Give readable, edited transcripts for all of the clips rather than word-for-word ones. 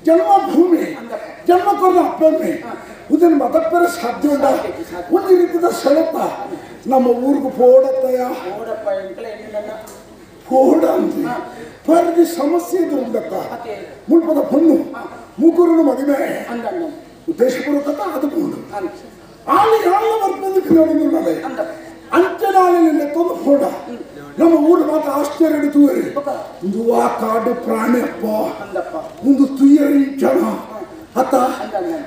ಜನ್ಮಭೂಮಿ ಜನ್ಮ ಕೊರದ ಅಪ್ಪಮ್ಮೆ ಇದನ್ನು ಮತಪ್ಪರ ಸಾಧ್ಯ ಉಂಟ ಒಂದು ರೀತಿಯ ಸೆಳೆತ ನಮ್ಮ ಊರಿಗೆ ಪೋಡತ್ತಯ್ಯ ಪೋಡ ಅಂತ ಪರದಿ ಸಮಸ್ಯೆ ಇದು ಉಂಡತ್ತ ಮುಲ್ಪದ ಪೊಣ್ಣು ಮೂಕೂರನ್ನು ಮದುವೆ ಉದ್ದೇಶಪೂರ್ವಕ ಅದು ಪೋಡು ಆಳು ಯಾಳ ಬರ್ತದೆ ನೋಡೋದಿಲ್ಲ ಅಂಚನಾಳಿನಲ್ಲಿ ತಂದು ಪೋಡ ನಮ್ಮ ಊರು ಮಾತ್ರ ಆಶ್ಚರ್ಯ ಹಿಡಿತುವರಿ ಒಂದು ಆ ಕಾಡು ಪ್ರಾಣಿಯಪ್ಪ ಒಂದು ತುಯ್ಯರಿ ಜನ ಅತ್ತ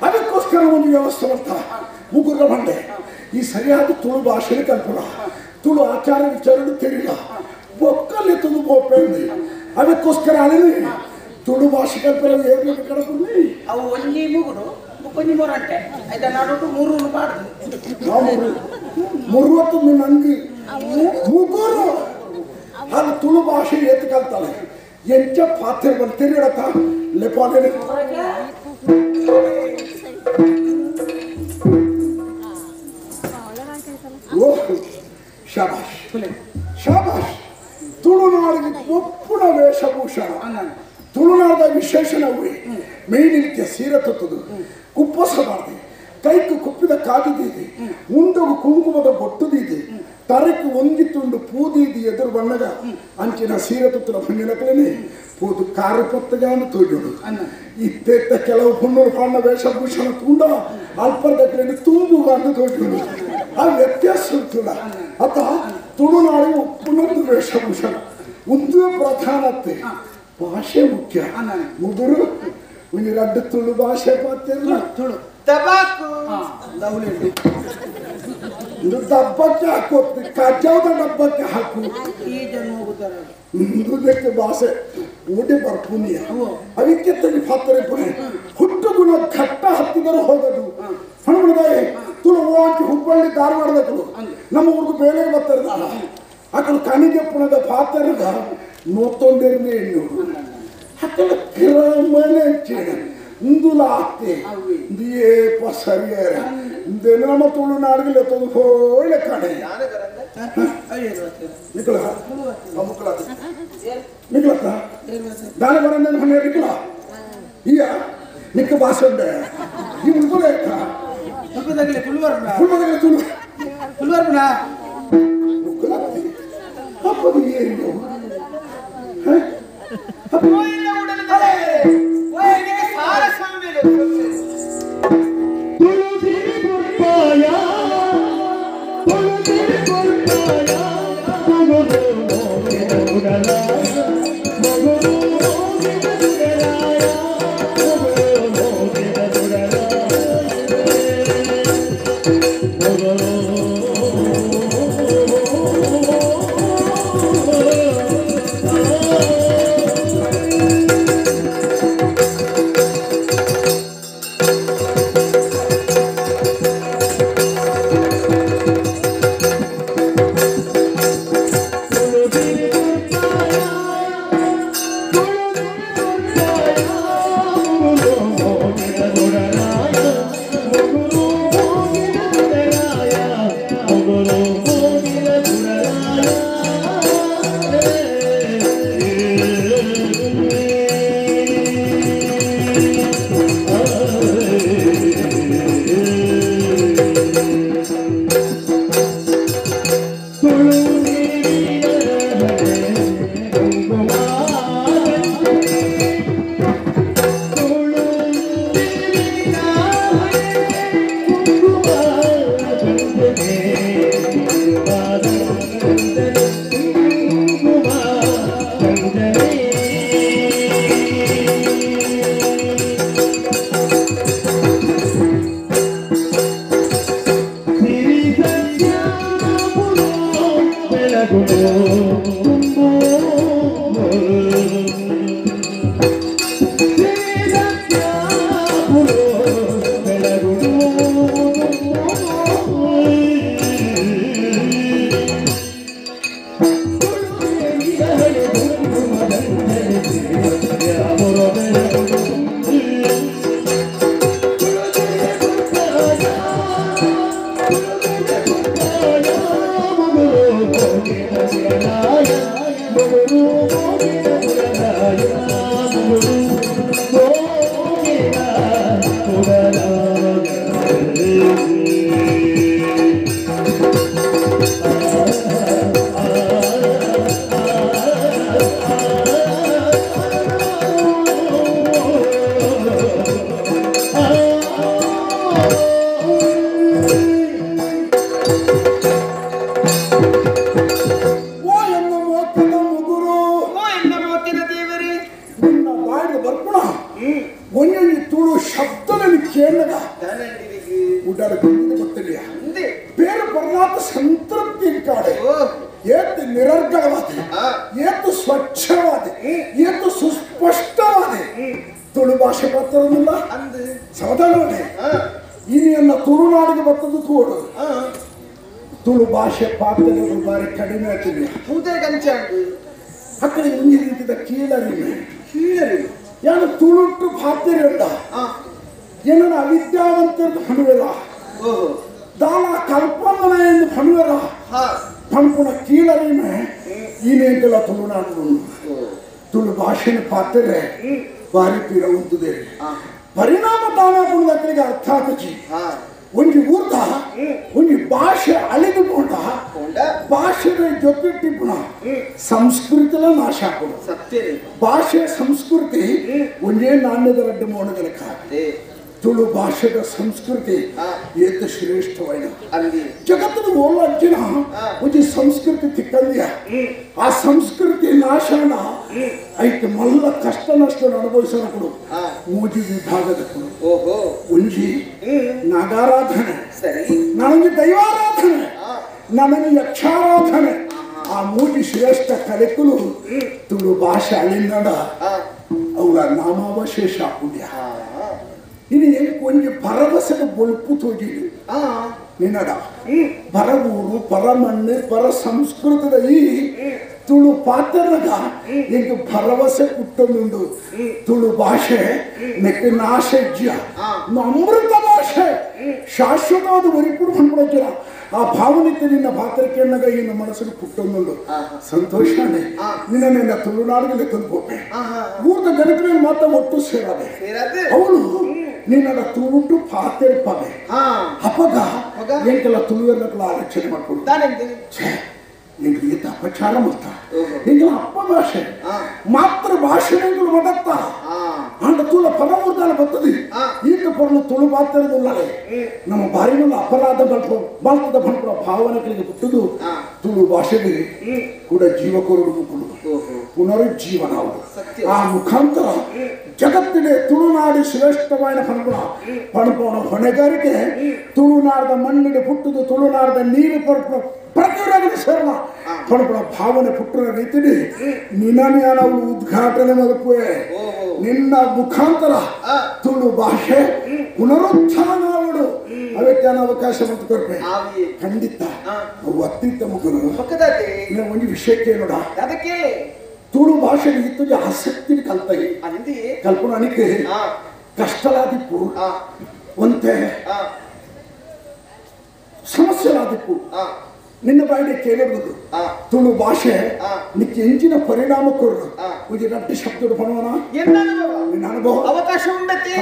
ಅದಕ್ಕೋಸ್ಕರ ಒಂದು ವ್ಯವಸ್ಥೆ ಬರ್ತಾ ಮುಗುರ ಬಂಡೆ ಈ ಸರಿಯಾದ ತುಳು ಭಾಷೆ ಕಲ್ಪನ ತುಳು ಆಚಾರ ವಿಚಾರ ತಿಳಿಲ್ಲ ಬೊಕ್ಕಲ್ಲಿ ತುಳು ಬೋಪೆ ಅದಕ್ಕೋಸ್ಕರ ಅಲ್ಲಿ ತುಳು ಭಾಷೆ ಕಲ್ಪನೆ ಏನು ಕಡಪುಂಡಿ ಅವು ಒಂಜಿ ಮುಗುರು ಒಂಜಿ ಮೊರಂಟೆ ಐದ ನಾಡು ಮೂರು ಬಾರ್ದು ಮುರುವತ್ತು ನಂಗೆ ಮುಗುರು ಅದು ತುಳು ಭಾಷೆ ಏತು ಕಲ್ತಾಳೆ ಎಂಚ ಪಾತ್ರ ಬರ್ತೀರಿಡತ್ತ ಲೆಪಾಲೇನೆ ಓಹ್ ಶಾಬಾಷ್ ಶಾಬಾಷ್ ತುಳುನಾಡಿಗೆ ಒಪ್ಪುಣ ವೇಷಭೂಷಣ ತುಳುನಾಡದ ವಿಶೇಷಣವೇ ಮೇಲಿಕ್ಕೆ ಸೀರೆ ತತ್ತದು ಕುಪ್ಪಸಬಾರ್ದು ಕೈக்கு ಕುಪ್ಪಿದ ಕಾಗಿದ್ದೀದೆ ಉಂಡಗು ಕುಂಕುಮದ ಬೊಟ್ಟುದಿದೆ ತರಕ್ಕೆ ಒಂಜಿ ತುಂಡು ಪೂದಿದ್ದು ಎದುರು ಬಣ್ಣಗ ಅಂಚಿನ ಸೀರೆ ತುತ್ತಿನ ಪುಣ್ಯನಕಲೇನೆ ಪೂದು ಕಾರು ಪತ್ತಗಾನು ತೋಜೋಡು ಇತ್ತೆತ್ತ ಕೆಲವು ಪುಣ್ಣರು ಪಾಂಡ ವೇಷಭೂಷಣ ತುಂಡ ಅಲ್ಪರ್ದಕ್ಕಲೇನೆ ತುಂಬುಗಾನು ತೋಜೋಡು ಆ ವ್ಯತ್ಯಾಸ ಉಂಟುಲ್ಲ ಅಥವಾ ತುಳುನಾಡು ಒಪ್ಪುನೊಂದು ವೇಷಭೂಷಣ ಒಂದೇ ಪ್ರಧಾನತೆ ಭಾಷೆ ಮುಖ್ಯ ಮುಗುರು ಒಂದು ರಡ್ಡು ತುಳು ಭಾಷೆ ಪಾತಿರಲ್ಲ ತುಳು ತಬಾಕು ಇದು ಡಬ್ಬಕ್ಕೆ ಹಾಕು ಕಜ್ಜಾದ ಡಬ್ಬಕ್ಕೆ ಹಾಕು ಇಂದುದಕ್ಕೆ ಭಾಷೆ ಊಟಿ ಬರ್ಪುಣ್ಯ ಅದಕ್ಕೆ ತಲೆ ಪಾತ್ರೆ ಪುಣೆ ಹುಟ್ಟು ಗುಣ ಘಟ್ಟ ಹತ್ತಿದರೂ ಹೋಗದು ಹಣ್ಣುದಾಯಿ ತುಳು ಹೋಗಿ ಹುಬ್ಬಳ್ಳಿ ಧಾರವಾಡದಕ್ಕಳು ನಮ್ಮ ಊರಿಗೆ ಬೇಳೆ ಬರ್ತಾರದ ಆ ಕಡೆ ಕಣಿಗೆ ಪುಣದ ಪಾತ್ರದ ನೋತ್ತೊಂಡಿರ್ನೇ ಎಣ್ಣು ಅಕ್ಕಡ ಕ್ರಮನೆ ಇಂದುಲಾತೆ ಏಪ ಸರಿಯಾರ ನಮ್ಮ ತುಳುನಾಡಿಗೆ ಎತ್ತೊಂದು ಹೋಳೆ ಕಡೆ ನಿಕ್ಕಳ ನಿಕ್ಕಳತ್ತ ದಾನ ಬರಂದ ಹೊಣ್ಣೆ ನಿಕ್ಕಳ ಈಯ ನಿಕ್ಕ ಭಾಷೆ ಉಂಡೆ ಈ ಮುಳ್ಕೊಲೆ ತುಳುವರ್ಪುಣ ತುಳು ತುಳುವರ್ಪುಣ ಅಪ್ಪದು ಏನು ತುಳುಸಿರಿ Tulu ಭಾಷೆದ ಸಂಸ್ಕೃತಿ ಏತ ಶ್ರೇಷ್ಠವಾದ ಜಗತ್ತದ ಓಲಾರ್ಜುನ ಒಂದು ಸಂಸ್ಕೃತಿ ತಿಕ್ಕಂದಿಯ ಆ ಸಂಸ್ಕೃತಿ ನಾಶನ ಐತೆ ಮಲ್ಲ ಕಷ್ಟ ನಷ್ಟ ಅನುಭವಿಸೋಣ ಮೂಜಿ ವಿಭಾಗದ ಒಂಜಿ ನಾಗಾರಾಧನೆ, ನನಗೆ ದೈವಾರಾಧನೆ, ನನಗೆ ಯಕ್ಷಾರಾಧನೆ, ಆ ಮೂಜಿ ಶ್ರೇಷ್ಠ ಕಲೆಕುಲು ತುಳು ಭಾಷೆ ಅಳಿಂದ ಅವಳ ನಾಮಾವಶೇಷ ಪುಣ್ಯ. ಇನ್ನು ಒಂಜಿ ಭರವಸೆದ ಬೊಲ್ಪು ತೋಜಿಡು ನಿನ್ನಡ ಪರವೂರು ಪರಮಣ್ಣು ಪರ ಸಂಸ್ಕೃತದ ಈ ತುಳು ಪಾತ್ರಗ ಎಂಕ್ ಭರವಸೆ ಪುಟ್ಟೊಂದುಂಡು. ತುಳು ಭಾಷೆ ನೆಕ್ ನಾಶಜ್ಯ ಅಮೃತ ಭಾಷೆ ಶಾಶ್ವತವಾದ ಒರಿಪುಡು ಪನ್ಪುಣಜ್ಜ ಆ ಭಾವನಿತ್ತೆ ನಿನ್ನ ಪಾತ್ರಕ್ಕೆ ಎನ್ನಗ ಈ ನಮ್ಮ ಮನಸ್ಸು ಪುಟ್ಟೊಂದುಂಡು. ಸಂತೋಷನೇ ನಿನ್ನ ನಿನ್ನ ತುಳುನಾಡಿಗೆ ಲೆಕ್ಕಂದು ಪೋಪೆ ಊರ್ದ ಗಣಕನ ಮಾತ್ರ ಒಟ್ಟು ಸೇರದೆ ಅವಳು ನಿನ್ನ ತುಳುಟು ಪಾತೆರ್ಪವೆ ಅಪಗ ಎಂಕೆಲ್ಲ ತುಳುವೆಲ್ಲ ಆಲೋಚನೆ ಮಾಡ್ಕೊಂಡು ಎಂಕ್ ಈತ ಅಪಚಾರ ಮತ್ತ ಎಂಕೆಲ್ಲ ಅಪ್ಪ ಭಾಷೆ ಮಾತೃ ಭಾಷೆಗಳು ಮದತ್ತ ಅಂಡ ತುಳ ಪರಮೂರ್ದಾಲ ಬರ್ತದೆ ಈತ ಪೊರ್ಲು ತುಳು ಪಾತ್ರದುಲ್ಲಾಳೆ ನಮ್ಮ ಬಾರಿ ಮೇಲೆ ಅಪರಾಧ ಬಾಳ್ತದ ಬಂಪುರ ಭಾವನೆಗಳಿಗೆ ಹುಟ್ಟುದು ತುಳು ಭಾಷೆಗೆ ಕೂಡ ಜೀವಕೊರಡು ಮುಕ್ಕುಡು ಪುನರುಜ್ಜೀವನ ಅವರು ಆ ಮುಖಾಂತರ ಜಗತ್ತಿಗೆ ತುಳುನಾಡು ಶ್ರೇಷ್ಠವಾದ ಪಣಪುಣ ಪಣಪುಣ ಹೊಣೆಗಾರಿಕೆ ತುಳುನಾಡದ ಮಣ್ಣಿಗೆ ಪುಟ್ಟುದು ತುಳುನಾಡದ ನೀರು ಪರಪು ಪ್ರತಿಯೊಬ್ಬರಿಗೂ ಸೇರಣ ಪಣಪುಣ ಭಾವನೆ ಪುಟ್ಟುವ ರೀತಿಯಲ್ಲಿ ನಿನ್ನ ನಾವು ಉದ್ಘಾಟನೆ ಮಲ್ಪುವೆ ನಿನ್ನ ಮುಖಾಂತರ ತುಳು ಭಾಷೆ ಪುನರುತ್ಥಾನ ಅವಕ್ಕೆ ಅವಕಾಶ ಮತ್ತು ಕೊರ್ಪೆ ಖಂಡಿತ ಅವು ಅತ್ಯುತ್ತಮ ಗುರು. ಒಂದು ವಿಷಯಕ್ಕೆ ನೋಡ ಅದಕ್ಕೆ ತುಳು ಭಾಷೆಗೆ ಇತ್ತು ಆಸಕ್ತಿ ಕಲ್ತಾಯಿ ಕಲ್ಪನಾನಿಕೆ ಕಷ್ಟಲಾದಿಪ್ಪು ಒಂತೆ ಸಮಸ್ಯೆಲಾದಿಪ್ಪು ನಿನ್ನ ಬಾಯಿಗೆ ಕೇಳಿರ್ಬೋದು ತುಳು ಭಾಷೆ ನಿಕ್ಕೆ ಎಂಚಿನ ಪರಿಣಾಮ ಕೊಡು ಒಂದು ರಡ್ಡು ಶಬ್ದ ಪಣವನ ನಿನ್ನ ಅನುಭವ ಅವಕಾಶ ಉಂಡತೆ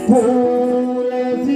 Pura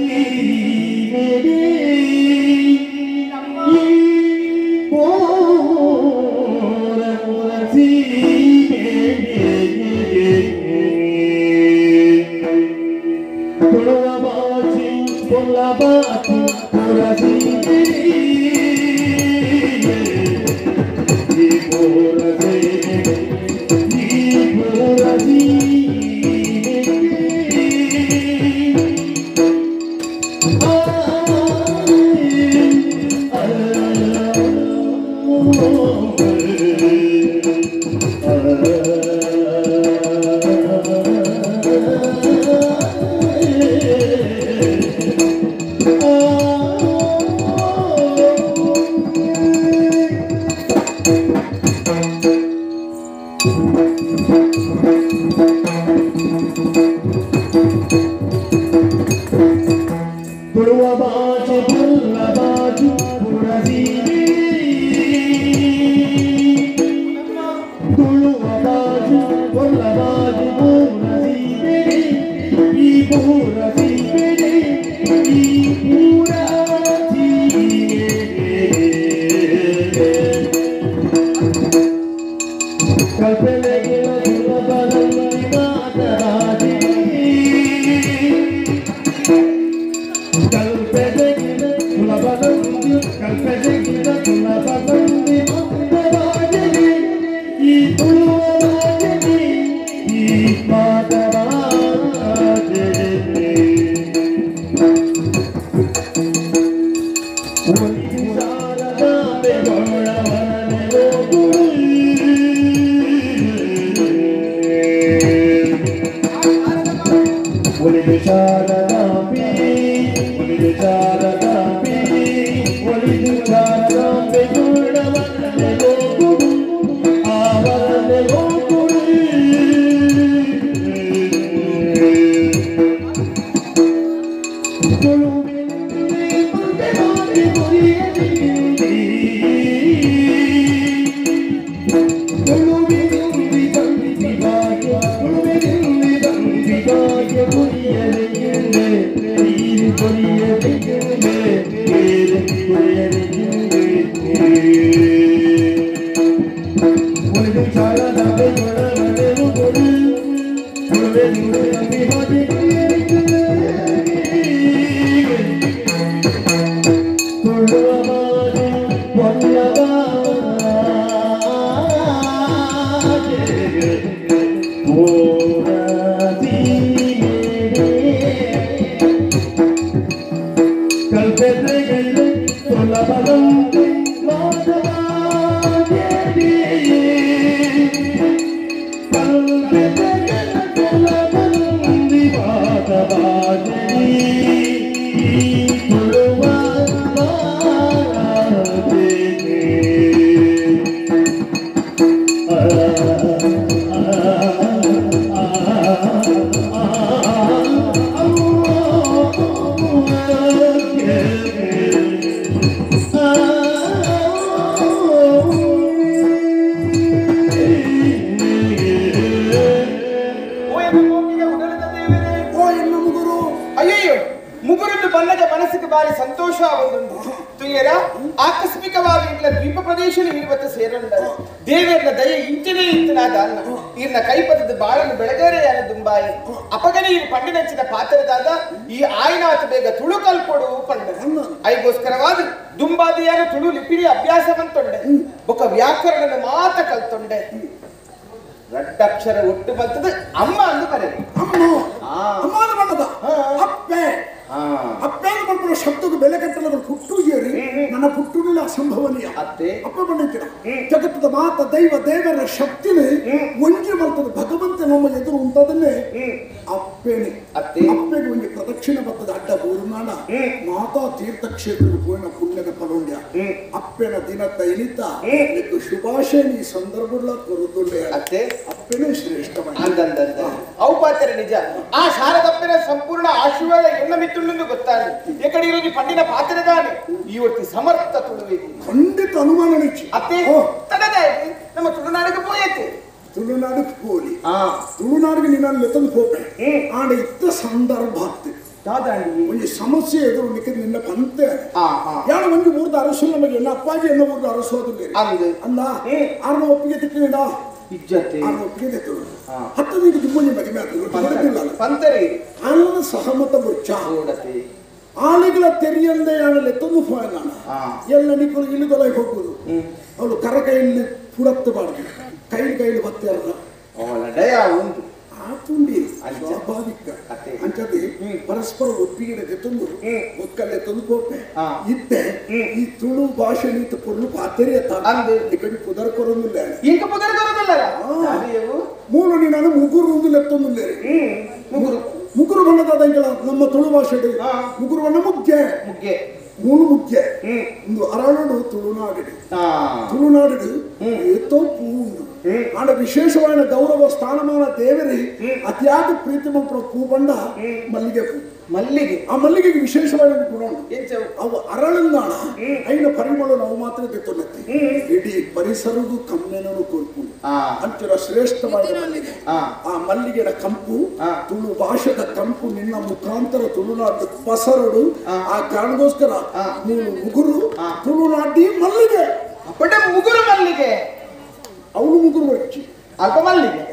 ಅಲ್ಪ ಮಲ್ಲಿಗೆ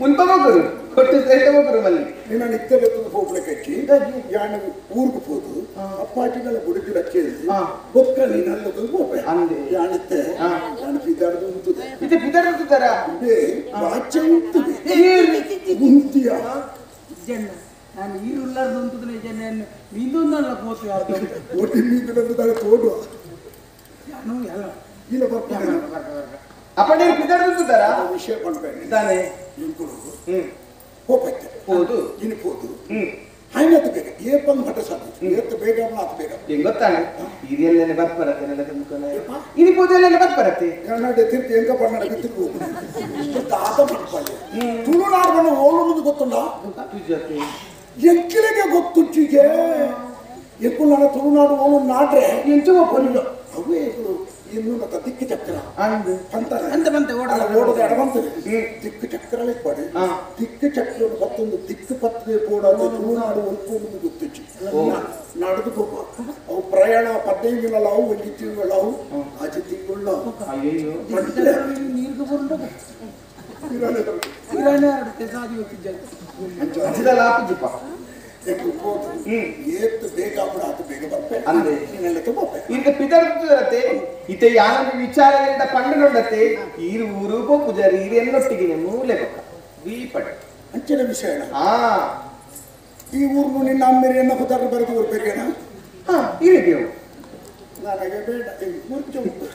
ಮುಲ್ಪ ಮೊಗರು ಕೊಟ್ಟು ಸೇಟ ಮೊಗರು ಮಲ್ಲಿಗೆ ನಿನ್ನ ನಿತ್ಯದ ಹೋಗ್ಲಿಕ್ಕೆ ಯಾನು ಊರ್ಗ್ ಹೋದು ಅಪ್ಪಾಜಿಗಳ ಗುಡುಗಿಡ ಕೇಳಿ ಬೊಕ್ಕ ನೀನು ಅಲ್ಲದು ಹೋಗ್ಬೆ ಅಂದೆ ಯಾಣತ್ತೆ ನಾನು ಪಿದಾರ್ದು ಉಂತುದೆ ಇದು ಪಿದಾರ್ದು ಉಂತುದಾರ ಬಾಚೆ ಉಂತುದೆ ಉಂತಿಯ ಜನ ನಾನು ಈ ಉಲ್ಲಾರ್ದು ಉಂತುದ್ರೆ ಜನ ಮೀಂದೊಂದಲ್ಲ ಕೋತು ಯಾರ್ದು ಒಟ್ಟಿ ಮೀಂದೊಂದು ತೋಡುವ ನಾನು ಎಲ್ಲ ಇಲ್ಲ ಬರ್ತಾರೆ ಅಪ್ಪ ನೀನು ಪಿದಾರ್ದು ಉಂತುದಾರ ವಿಷಯ ಪಡ್ಬೇಡಿ ತಾನೆ ಇಂಕುಡು ಹೋಗ್ಬೇಕು ಹೋದು ಇನ್ನು ಹೋದು ಹೈನತ್ತು ಬೇಗ ಏಪಂದು ಮಟ್ಟ ಸಾಕು ಏತ್ ಬೇಗ ಆತು ಬೇಗ ಹೆಂಗ್ ಗೊತ್ತಾನೆ ಇದೆಲ್ಲೆಲ್ಲ ಬತ್ ಬರತ್ತೆ ಇದು ಪೂಜೆಲ್ಲೆಲ್ಲ ಬತ್ ಬರತ್ತೆ ಕರ್ನಾಟಕ ತಿರ್ತಿ ಎಂಕ ಪಡ್ನಾಡ ತಿರ್ಗಿ ಹೋಗುದು ತಾತ ಮಾಡ್ಕೊಳ್ಳಿ ತುಳುನಾಡು ಬಣ್ಣ ಓಳುವುದು ಗೊತ್ತುಂಡ ಎಂಕಿಲಿಗೆ ಗೊತ್ತುಚ್ಚಿಗೆ ಎಂಕುಲಾಡ ತುಳುನಾಡು ಓಳು ನಾಡ್ರೆ ಎಂಚು ಒಪ್ಪಲಿಲ್ಲ ಅವೇ ಇನ್ನು ದಿಕ್ಕು ಚಕ್ರ ಅಂತಾರೆ ಅಂತ ಬಂತೆ ಓಡದ ಓಡದ ಎಡವಂತದೆ ದಿಕ್ಕು ಚಕ್ರಲೇ ಪಡೆ ದಿಕ್ಕು ಚಕ್ರ ಮತ್ತೊಂದು ದಿಕ್ಕು ಪತ್ರೆ ಕೂಡ ತುಳುನಾಡು ಒಲ್ಪೊಂದು ಗೊತ್ತುಚ್ಚಿ ನಡೆದು ಹೋಗುವ ಅವು ಪ್ರಯಾಣ 15 ದಿನಲಾವು 1 ತಿಂಗಳಾವು ಆಚೆ ತಿಂಗಳಾವು ನೀರ್ಗೆ ಬರುಂಡ ಏತ್ ಬೇಗ ಆತು ಬೇಗ ಬರ್ಪೆ ಅಂದೆ ನೀನೆಲ್ಲಕ್ಕೆ ಹೋಗ್ಬೆ ಈಗ ಪಿತರ್ತುದರತೆ ಇತ ಯಾನೊಂದು ವಿಚಾರದಿಂದ ಪಂಡನೊಂಡತೆ ಈರು ಊರು ಪೂಜಾರಿ ಈರು ಎನ್ನೊಟ್ಟಿಗೆ ಮೂಲೆ ಬೊಕ್ಕ ವೀಪಡೆ ಅಂಚಿನ ವಿಷಯ ಈ ಊರು ನಿನ್ನ ಅಮ್ಮೇರಿ ಎನ್ನ ಪುತಾರ ಬರೆದು ಊರು ಬೇರೆನ ಹಾ ಇರಿಗೆ ನನಗೆ ಬೇಡ ಮೂರ್ಛೆ ಉಂಟು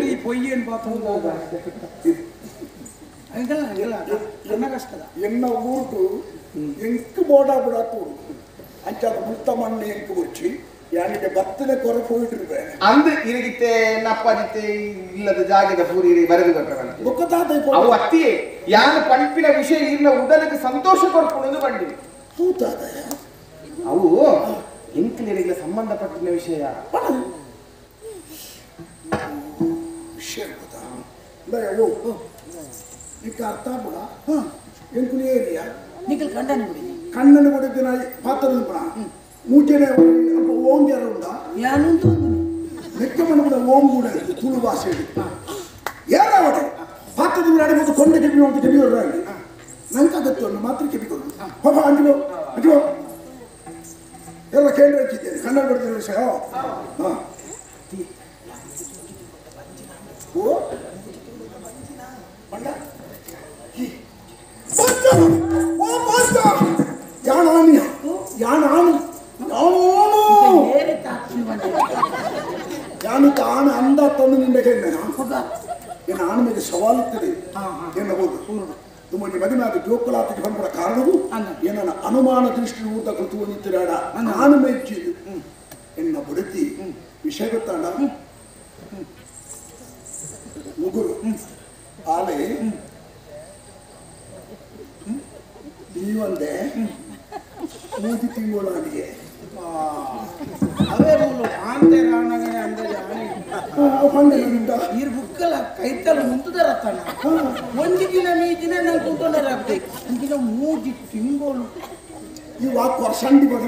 ಈ ಪೊಯ್ಯೇನು ಪಾತ್ರ ಹಂಗಲ್ಲ ಹಂಗಲ್ಲ ಎನ್ನ ಕಷ್ಟದ ಎನ್ನ ಊರ್ದು ಎಂಕ್ ಬೋಡ ಬಿಡಾತು ಅಂಚಾದ ಮುಳ್ತ ಮಣ್ಣು ಎಂಕ್ ಮುರ್ಚಿ ಯಾನಿಗೆ ಬತ್ತನೆ ಕೊರ ಹೋಗಿಟ್ಟಿರ್ಬೇ ಅಂದ್ ಇರಿಗಿತ್ತೆ ನಪ್ಪಾಜಿತ್ತೆ ಇಲ್ಲದ ಜಾಗದ ಪೂರಿ ಬರೆದು ಕೊಟ್ಟರೆ ಬೊಕ್ಕತಾತ ಅವು ಅತ್ತಿಯೇ ಯಾನು ಪಂಪಿನ ವಿಷಯ ಇರ್ನ ಉಡಲಿಗೆ ಸಂತೋಷ ಕೊಡ್ಕೊಂಡು ಬಂಡಿ ಹೂತಾದ ಅವು ಎಂಕ್ಲಿರಿಗಿನ ಸಂಬಂಧಪಟ್ಟಿನ ವಿಷಯ ವಿಷಯ ಗೊತ್ತಾ ಓ ನಿಕ್ಕ ಅರ್ಥ ಬಿಡ ಎಂಕುಲಿ ಏರಿಯಾ ನಿಖಲ್ ಕಣ್ಣನ ಗುಡಿ ಕಣ್ಣನ ಗುಡಿ ಪಾತ್ರದ ಬಿಡ ಮೂಟೆನೆ ಓಂಗ್ಯಾರ ಉಂಡ ಯಾನುಂಟು ಲೆಕ್ಕ ಮಣ್ಣು ಓಂ ಕೂಡ ತುಳು ಭಾಷೆ ಯಾರಾವಡೆ ಪಾತ್ರದ ಬಿಡ ಅಡಿ ಮತ್ತು ಕೊಂಡ ಕೆಪಿ ಅಂತ ಕೆಪಿಯೋರು ನಂಗೆ ಅಗತ್ಯವನ್ನು ಮಾತ್ರ ಕೆಪಿಕೊಂಡು ಪಾಪ ಅಂಜು ಅಂಜು ಎಲ್ಲ ಕೇಂದ್ರ ಹಚ್ಚಿದ್ದೇನೆ ಕನ್ನಡ ಬಿಡ್ತೀನಿ ವಿಷಯ ಹಾಂ ಓ ಬಂಡ ಯಾನು ತಾನು ಅಂದ ತಂದು ನಿಂಡ ಎನ್ನ ಆಣ್ಮೆಗೆ ಸವಾಲುತ್ತದೆ ಎನ್ನಬಹುದು ತುಂಬ ಮದುವೆ ಆದ ಜೋಕುಲಾತಿಗೆ ಬಂದ ಕಾರಣವು ಏನನ್ನ ಅನುಮಾನ ದೃಷ್ಟಿ ಊಟ ಕೃತು ನಿಂತಿರಾಡ ಆಣುಮೆ ಎನ್ನ ಬುಡತಿ ವಿಷಯ ಗೊತ್ತಾಡ ಮುಗುರು ಆಲೆ ನೀವಂದೆ ಮೂತಿ ತಿಂಗಳಾನಿಗೆ ಅವೇ ಮೂಲು ಆಂತೆ ರಾಣಗಣೆ ಅಂದಾಜು ನೀರು ಬುಕ್ಕಲ್ಲ ಕೈತಲ್ಲ ಮುಂತುದರತ್ತಾನ ಒಂದು ದಿನ ನೀ ದಿನ ನಂಗೆ ಕೂತ್ಕೊಂಡಾರ ಅಂದಿನ ಮೂಜಿ ತಿಂಗಳು ಈ ವಾಕ್ ವರ್ಷಂಡಿ ಬಡ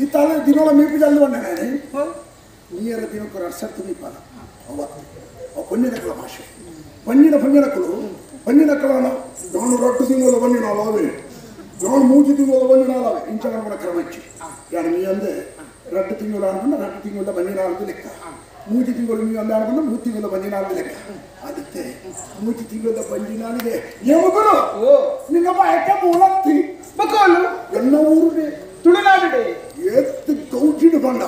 ಈ ತಾಳೆ ದಿನೋಳ ಮೀಪು ಜಲ್ದು ಬಂಡೆ ನಾನು ನೀರ ದಿನಕ್ಕೆ ರಸತ್ತು ಮೀಪಾಲ ಅವ ಅವ ಪೊನ್ನಿನಕಲ ಭಾಷೆ ಪನ್ನಿನ ಪನ್ನಿನಕಲು ಪನ್ನಿನಕಲನ ನಾನು ರೊಟ್ಟು ತಿಂಗಳು ಬನ್ನಿ ನಾವೇ ನಾನು ಮೂಜಿ ತಿಂಗಳು ಬನ್ನಿ ನಾವೇ ಇಂಚ ಕೂಡ ಕ್ರಮ ಇಚ್ಚಿ ಯಾರು ನೀ ಅಂದೆ ರಟ್ಟು ತಿಂಗಳು ಆಡ್ಕೊಂಡು ರಟ್ಟು ತಿಂಗಳ ಬನ್ನಿ ಲೆಕ್ಕ ಮೂಜಿ ತಿಂಗಳು ನೀವು ಅಂದೆ ಆಡ್ಕೊಂಡು ಮೂರು ತಿಂಗಳ ಬಂಜಿ ನಾಲ್ಕು ಲೆಕ್ಕ ಅದಕ್ಕೆ ಮೂಜಿ ತಿಂಗಳ ಬಂಜಿ ನಾಲಿಗೆ ಏಮಗುರು ಓ ನಿನ್ನ ಬಾಯಕ್ಕೆ ಮೂಲತ್ತಿ ಬಕೋಲು ಎನ್ನ ಊರುಡೆ ತುಳುನಾಡುಡೆ ಎತ್ತು ಗೌಜಿಡು ಬಂಡ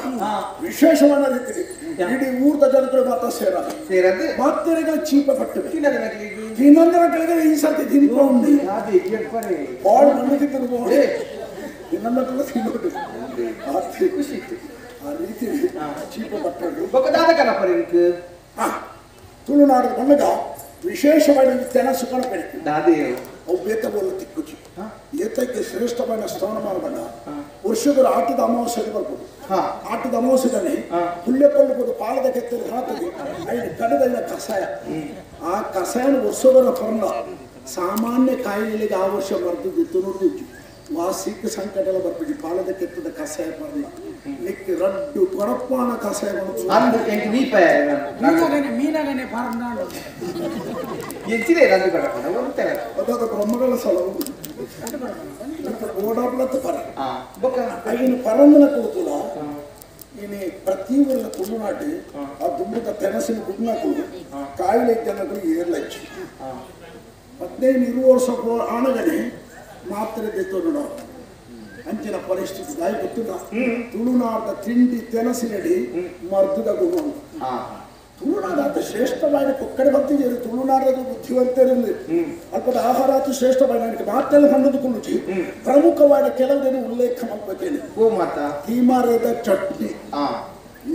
ವಿಶೇಷವಾದ ರೀತಿ ಇಡೀ ಊರ್ದ ಜನಗಳು ಮಾತ್ರ ಸೇರಲ್ಲ ಸೇರದು ಮಾತ್ರೆಗಳ ಚೀಪ ಪಟ್ಟವೆ ತಿನ್ನಂದರ ಕೆಳಗೆ ಈ ಸರ್ತಿ ತಿನ್ಕೊಂಡು ಬಾಳ್ ಮಣ್ಣಿಗೆ ತಿನ್ನಂದ್ರೆ ತಿನ್ನೋದು ಖುಷಿ ಇತ್ತು ಆ ರೀತಿ ಚೀಪ ಪಟ್ಟರು ಬೊಕ್ಕದಾದ ತುಳುನಾಡಿದ ಬಣ್ಣಗ ವಿಶೇಷವಾಗಿ ತೆನಸು ಕಣಪೆಣಕು ಅವು ಬೇತ ಬೋಲ ತಿಕ್ಕುಚಿ ಏತಕ್ಕೆ ಶ್ರೇಷ್ಠವಾದ ಸ್ಥಾನಮಾನ ಬಣ್ಣ ವರ್ಷದ ಆಟದ ಅಮಾವಾಸ್ಯೆ ಬರ್ಬೋದು ಆಟದ ಅಮಾವಾಸ್ಯದಲ್ಲಿ ಹುಲ್ಲೆ ಕೊಳ್ಳಬಹುದು ಪಾಲದ ಕೆತ್ತಲು ಹಾಕದೆ ಐದು ಕಡದ ಕಷಾಯ ಆ ಕಷಾಯನ ವರ್ಷದರ ಪರ್ಣ ಸಾಮಾನ್ಯ ಕಾಯಿಲೆಗೆ ಆ ವರ್ಷ ಬರ್ತಿದ್ದಿತ್ತು ನೋಡಿದ್ದು ವಾಸಿಕ್ ಸಂಕಟಲ ಬರ್ಪಿಡಿ ಪಾಲದ ಕೆತ್ತದ ಕಸಾಯ ಬರಲ್ಲ ನಿಕ್ ರಡ್ಡು ಕೊರಪ್ಪಾನ ಕಸಾಯ ಅಂದು ಎಂಕ್ ಮೀಪ ಮೀನಗನೆ ಮೀನಗನೆ ಪಾರ್ನಾಡು ಎಂಚಿದೆ ರಂದು ಕಡಪಣ ಒಂತೆ ಅದಾದ ಬ್ರಹ್ಮಗಳ ಸಲವು ಓಡಾಡ್ಲತ್ತ ಪರ ಬೊಕ್ಕ ಆಗಿನ ಪರಂದನ ಕೊಡ್ತುಲ ಇನಿ ಪ್ರತಿ ಊರಿನ ತುಳುನಾಟು ಆ ದುಂಬುದ ತೆನಸಿನ ಗುಡ್ನಕುಲು ಕಾಯಿಲೆ ಜನಗಳು ಏರ್ಲಚ್ಚಿ 15 20 ವರ್ಷ ಆಣಗನೆ ಮಾತ್ರೆ ದೆತ್ತೊಂಡು ಅಂಚಿನ ಪರಿಸ್ಥಿತಿ ದಾಯಿ ಗೊತ್ತಿಲ್ಲ ತುಳುನಾಡ ತಿಂಡಿ ತೆನಸಿನಡಿ ಮರ್ದುದ ಗುಣ ತುಳುನಾಡ ಅತಿ ಶ್ರೇಷ್ಠವಾದ ಕೊಕ್ಕಡೆ ಬರ್ತಿದ್ದೀರಿ ತುಳುನಾಡದ ಬುದ್ಧಿವಂತರಲ್ಲಿ ಅಲ್ಪದ ಆಹಾರ ಅತಿ ಶ್ರೇಷ್ಠವಾದ ಮಾತೆಲ್ಲ ಕಂಡುಕೊಳ್ಳುತ್ತಿ ಪ್ರಮುಖವಾದ ಕೆಲವದೇನು ಉಲ್ಲೇಖ ಮಾಡ್ಬೇಕೇನೆ ಕೀಮಾರದ ಚಟ್ನಿ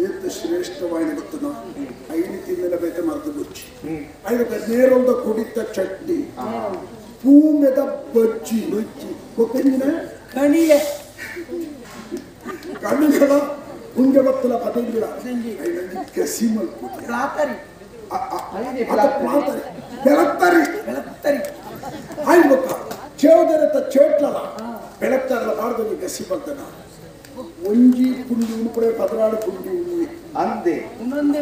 ಏತ ಶ್ರೇಷ್ಠವಾದ ಗೊತ್ತದ ಐದು ತಿಂಗಳ ಬೇಕ ಮರ್ದು ಬುಚ್ಚಿ ಐದು ನೇರೊಂದ ಕುಡಿತ ಚಟ್ನಿ ಪೂಮೆದ ಬಜ್ಜಿ ಬಜ್ಜಿ ಗೊತ್ತಿನ ಕಣಿಲೆ ಕಣಿಗಳ ಉಂಗೆ ಬತ್ತಲ ಪತಂಗಿಲ ಕಸಿ ಮಲ್ಪು ಪ್ಲಾತರಿ ಪ್ಲಾತರಿ ಬೆಳತ್ತರಿ ಬೆಳತ್ತರಿ ಆಯ್ತು ಗೊತ್ತ ಚೇವದರತ್ತ ಚೇಟ್ಲಲ್ಲ ಬೆಳತ್ತಾರಲ್ಲ ಬಾರ್ದಲ್ಲಿ ಕಸಿ ಬರ್ತದ ಒಂಜಿ ಪುಂಡಿ ಉಣ್ಪಡೆ 16 ಪುಂಡಿ ಉಣ್ಣಿ ಅಂದೆ ಒಂದೊಂದೇ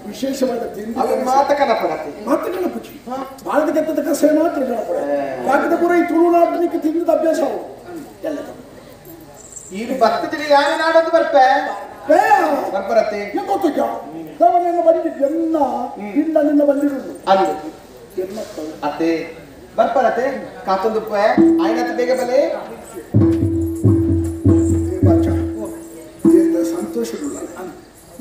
ವಿಶೇಷವಾದ ತಿಂಡಿ ಮಾತ ಕನಪಡತ್ತೆ ಮಾತ ಕನಪುಚಿ ಭಾರತ ಕೆತ್ತದ ಕಸೆ ಮಾತ್ರ ಕನಪಡ ಯಾಕಂದ್ರೆ ಪೂರ ಈ ತುಳುನಾಟನಿಗೆ ತಿಂದದ ಅಭ್ಯಾಸ ಅವು ಎಲ್ಲ ಈಗ ಭಕ್ತದಲ್ಲಿ ಯಾರು ನಾಡೋದು ಬರ್ಪೆ ಬರ್ಪರತ್ತೆ ಗೊತ್ತಿದ್ದ ನಿನ್ನ ಬಂದಿದ್ದು ಎಲ್ಲ ಇಲ್ಲ ನಿನ್ನ ಬಂದಿರುವುದು ಅದು ಅತ್ತೆ ಬರ್ಪರತ್ತೆ ಕಾತೊಂದು ಆಯ್ನತ್ತೆ ಬೇಗ ಬಲೆ ಸಂತೋಷ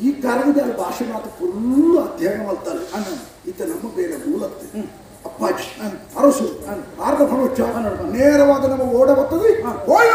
ಈ ಕಾರಣದ ಭಾಷೆ ಮಾತ್ರ ಫುಲ್ಲು ಅಧ್ಯಯನ ಮಾಡ್ತಾರೆ ಈತ ನಮ್ಮ ಬೇರೆ ಮೂಲತ್ತೆ ಅಪ್ಪಾಜಿ ಅರಸು ಆರ್ಧ ಫಲೋಚ್ಚ ನೇರವಾದ ನಮ್ಮ ಓಡ ಬರ್ತದೆ ಹೋಯ್ನ.